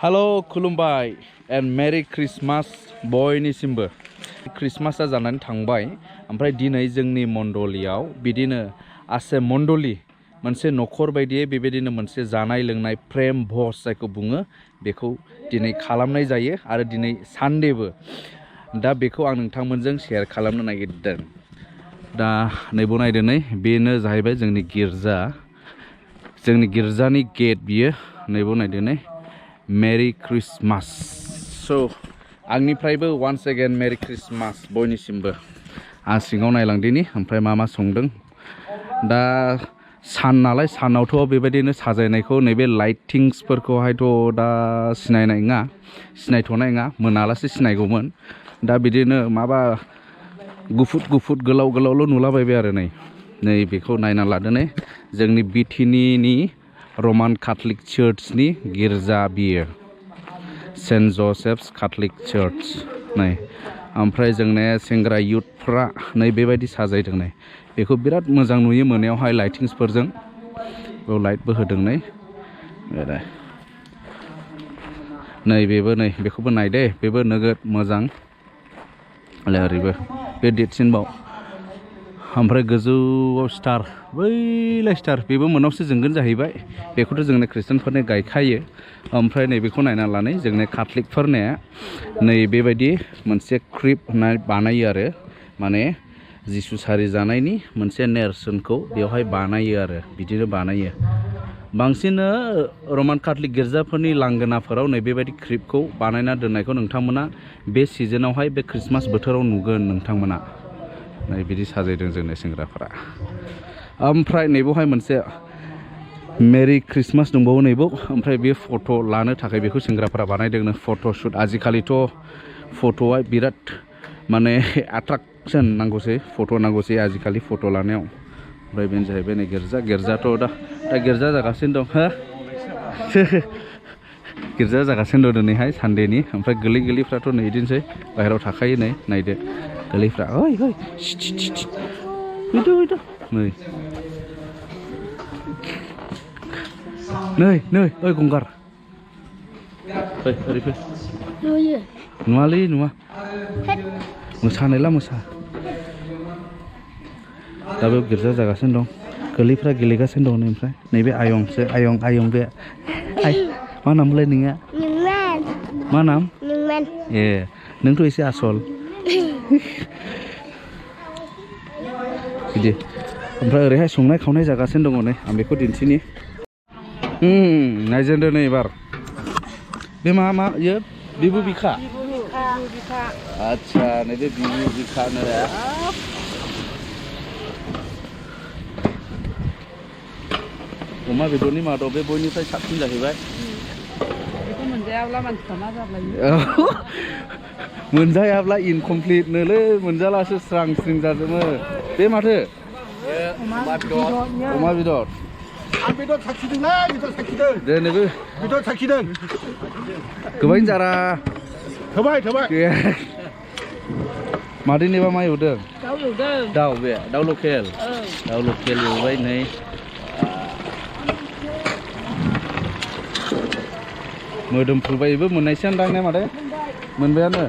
hello खुलुमबाय and Marie Christmas बयनिसिमबो क्रिसमासा जानानै थांबाय ओमफ्राय दिनै जोंनि मण्डलियाव बिदिनो आसे मण्डलि मोनसे नखर बायदियै बेबायदिनो मोनसे जानाय लोंनाय प्रेम भज जायखौ बुङो बेखौ दिनै खालामनाय जायो आरो दिनै सानडेबो दा बेखौ आं नोंथांमोनजों शेयार खालामनो नागिरदों दा नैबो नायदो नै बेनो जाहैबाय जोंनि गिर्जानि गेट बियो नैबो नायदो नै मेरि क्रिसमास सो आंनिफ्रायबो वान्स अगेन मेरि क्रिसमास बयनिसिमबो आं सिङाव नायलांदिनि ओमफ्राय मा संदों दा सान नालाय सानावथ' बेबायदिनो साजायनायखौ नैबे लाइटिंसफोरखौहायथ' दा सिनायथ'नाय नङा मोनालासे सिनायगौमोन दा बिदिनो माबा गुफुट गोलावल' नुलाबायबाय आरो नै बेखौ नायना लादो नै जोंनि बिटिनिनि रमान कैथलिक चार्चनि गिर्जा बियो सेन्ट जसेफ्स कैथलिक चार्च नै ओमफ्राय जोंने सेंग्रा युथफ्रा नै बेबायदि साजायदों नै बेखौ बिराद मोजां नुयो मोनायावहाय लाइटिंसफोरजों बेयाव लाइटबो होदों नै बेखौबो नाय दे बेबो नोगोद मोजां ओरैबो बे देरसिनबाव ओमफ्राय गोजौआव स्टार बैलाय स्टार बेबो मोनावसो जोंगोन जाहैबाय बेखौथ' जोंनि खृष्टानफोरनि गायखायो ओमफ्राय नैबेखौ नायना लानाय जोंनि कैथलिकफोरनिया नै बेबायदि मोनसे क्रिब बानायो आरो माने जिसु सारि जानायनि मोनसे नेरसोनखौ बेवहाय बानायो आरो बिदिनो बानायो बांसिन रमान कैथलिक गिर्जाफोरनि लांगोनाफोराव नै बेबायदि क्रिबखौ बानायना दोननायखौ नोंथांमोना बे सिजनावहाय बे क्रिसमास बोथोराव नुगोन नोंथांमोना नै बिदि साजायदों जोंनि सेंग्राफोरा ओमफ्राय नैबावहाय मोनसे मेरि क्रिसमास दंबावो नैबाव ओमफ्राय बे फट' लानो थाखाय बेखौ सेंग्राफोरा बानायदोंनो फट'शुट आजिखालिथ' फट'आ बिराद माने एट्राक्सन नांगौसै फट' नांगौसै आजिखालि फट' लानायाव ओमफ्राय बेनो जाहैबाय नै गिर्जाथ' दा गिर्जा जागासिनो दं हो गिर्जा जागासिनो दं दिनैहाय सानडेनि ओमफ्राय गोरलैफ्राथ' नै बिदिनोसै बाहेरायाव थाखायो नै नायदो गोरलैफ्रा ओइ फैदो नै ओइ गंगार फै ओरै फै नुवालै नुवा मोसानायला मोसा दा बेयाव गिर्जा जागासिनो दं गोरलैफ्रा गेलेगासिनो दं ओमफ्राय नैबे आयं बे मा नामलाय नोंनिया मा नाम ए नोंथ' एसे आसल बिदि ओमफ्राय ओरैहाय संनाय खावनाय जागासिनो दङ नै आं बेखौ दिन्थिनि नायजेनदो नै एबार बे मा इयो बिबु बिखा आच्छा नैबे बिबु बिखानो अमा बेदरनि मादाव बे बयनिफ्राय साबसिन जाहैबाय बेखौ मोनजायाब्ला मानसिफ्रा मा जाब्लायो मोनजायाब्ला इनकमप्लिट नोलै मोनजालासो स्रां स्रिं जाजोबो बे माथो अमा बेदर आं बेदर साखिदोंलै बेदर साखिदों दे नैबो बेदर साखिदों गोबां जारा थोबाय मादैनिबा मा एवदों दाउ लकेल एवबाय नै मोदोमफ्रुबायबो मोननायसो दां ने मादै मोनबायानो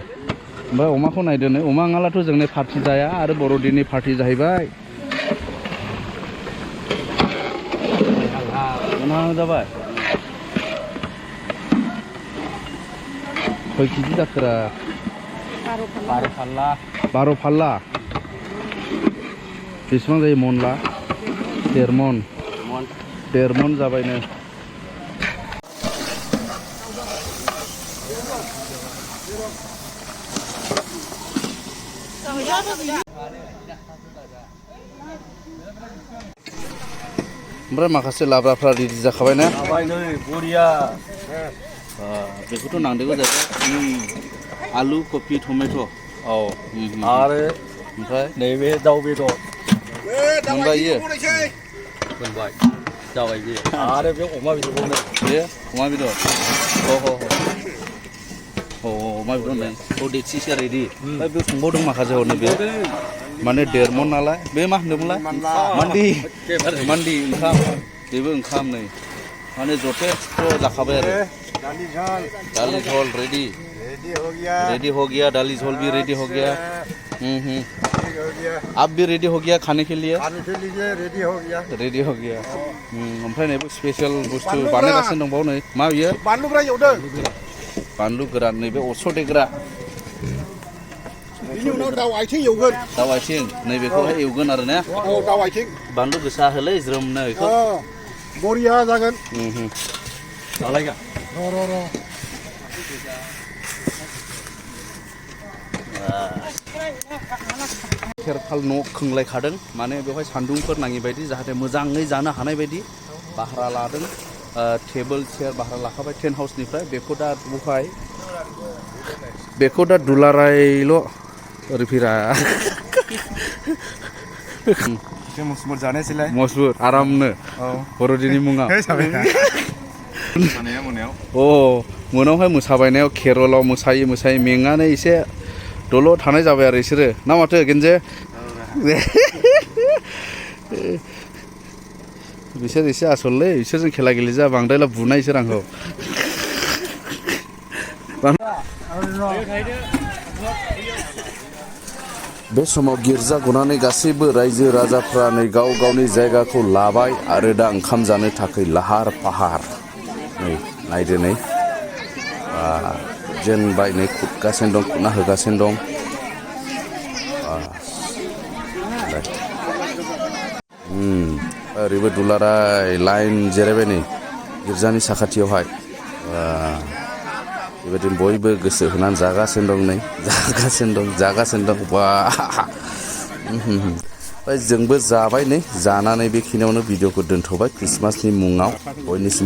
ओमफ्राय अमाखौ नायदो नै अमा नङाब्लाथ' जोंनि पार्टि जाया आरो बर'दिननि पार्टि जाहैबाय जाबाय खय केजि जाखोरा 12 फाल्ला बेसेबां जायो मनला 1.5 मन जाबायनो ओमफ्राय माखासे लाब्राफ्रा रेडि जाखाबाय ना बरिया बेखौथ' नांदेरगौ जाहैबाय आलु कफि टमेट' औ आरो ओमफ्राय नैबे दाउ बेदर मोनबाय मोनबाय जाबाय बे आरो बे अमा बेदरखौनो बे अमा बेदर अमा बेदर होनदों देथिसे रेडि ओमफ्राय बे संबावदों माखासे हरनो बे माने 1.5 मन नालाय बे मा होनदोंमोनलाय मान्दि ओंखाम बेबो ओंखाम नै माने जथेस्थ' जाखाबाय आरो दाली झोल रेडी हो गया दाली झोल भी रेडी हो गया आप भी रेडी हो गया खाने के लिए रेडी हो गया ओमफ्राय नै स्पेशल बुस्थु बानायगासिनो दंबावो नै मा बियो बानलु गोरान एवदों बानलु गोरान नैबे अरस' देग्रा बिनि उनाव दाउ आथिं एवगोन दाउ आथिं नैबेखौहाय एवगोन आरो ना औ दाउ आथिं बानलु गोसा होलै ज्रोमनो बेखौ बरिया जागोन जालायगा र' खेरखाल न' खोंलायखादों माने बेवहाय सान्दुंफोर नाङि बायदि जाहाथे मोजाङै जानो हानाय बायदि भारा लादों टेबोल चेयार भारा लाखाबाय टेन्ट हाउसनिफ्राय बेखौ दा दुलारायल' ओरै फैरा मसमुर जानायसैलाय मसबुर आरामनो बर'दिननि मुङा मोनायावहाय मोसाबायनायाव केरलाव मोसायै मेंनानै एसे दल' थानाय जाबाय आरो बिसोरो ना माथो गेनजे बिसोर एसे आसललै बिसोरजों खेला गेलेजा बांद्रायला बुनाय बिसोर आंखौ बे समाव गिर्जा गनानै गासैबो रायजो राजाफ्रा नै गाव गावनि जायगाखौ लाबाय आरो दा ओंखाम जानो थाखाय लाहार फाहार नै नायदो नै जेनबाय नै खुरगासिनो दं खुरना होगासिनो दं ओरैबो दुलाराय लाइन जिरायबाय नै गिर्जानि साखाथियावहाय बेबायदिनो बयबो गोसो होनानै जागासिनो दं बा जोंबो जाबाय नै जानानै बेखिनियावनो भिडिअखौ दोनथ'बाय ख्रिस्टमासनि मुङाव बयनिसिम